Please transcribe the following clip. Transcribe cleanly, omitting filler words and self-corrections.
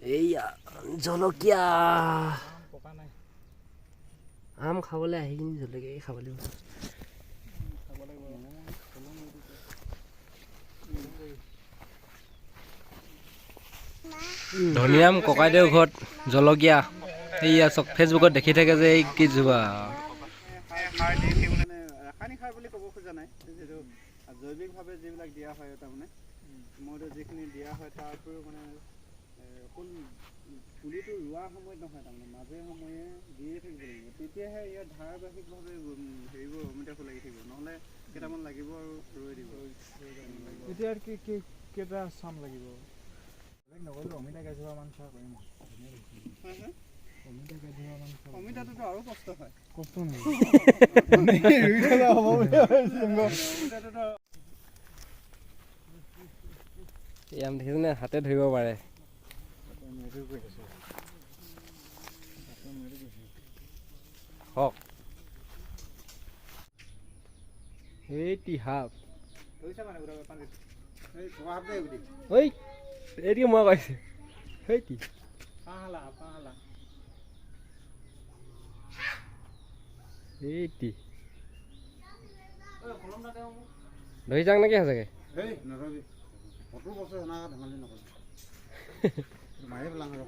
এইয়া জলকীয়া। পকা নাই। আম খাবলৈ আহি কিনি জলকীয়া খাব লাগিব। খাব লাগিব। ধনীৰাম ককাইদেউৰ ঘৰত জলকীয়া। এইয়া চব ফেচবুকত দেখি থাকে যে, এই কি যোৱা। সাৰ দি মানে ৰাসায়নিক সাৰ বুলি ক'ব খোজা নাই, যিটো জৈৱিকভাৱে যিবিলাক দিয়া হয়, তাৰমানে মইতো যিখিনি দিয়া হয়, তাৰ উপৰিও মানে অকল পুলিটো ৰোৱা সময়ত নহয়, তাৰমানে মাজে সময়ে দিয়ে থাকিব লাগিব। তেতিয়াহে ইয়াৰ ধাৰাবাহিকভাৱে হেৰিবোৰ অমিতা ফুল লাগি থাকিব। নহ'লে কেইটামান লাগিব আৰু ৰৈ দিব। এতিয়া কি কি কেইটা চাম লাগিব? বেলেগ নকৰিলেও অমিতা কেইজোপামান চাহ কৰিম। অমিতা কেইজোপামান। অমিতাটোতো আৰু কষ্ট হয়। কষ্ট নেকি? ৰুই থকা হ'ব বুলি ভাবিছিলোঁ। অমিতাটোতো এই আম দেখিছেনে, হাতে ধৰিব পাৰে। মেৰু কৰি আছোঁ, মেৰু কৈছোঁ। হওক। এইটি সাপ। ধৰিছে মানে গোটেই পানীত এই পকা সাপ দেই গুটি। ঐ, এইটো মই কৈছোঁ সেইটি। পাহালা পাহালা। এইটি ধৰি যাক নেকি সঁচাকে? হেই, নধৰিবি। ফটো বস্তু সেনেকৈ ধেমালি নকৰিবি, মাৰি পেলাম আৰু।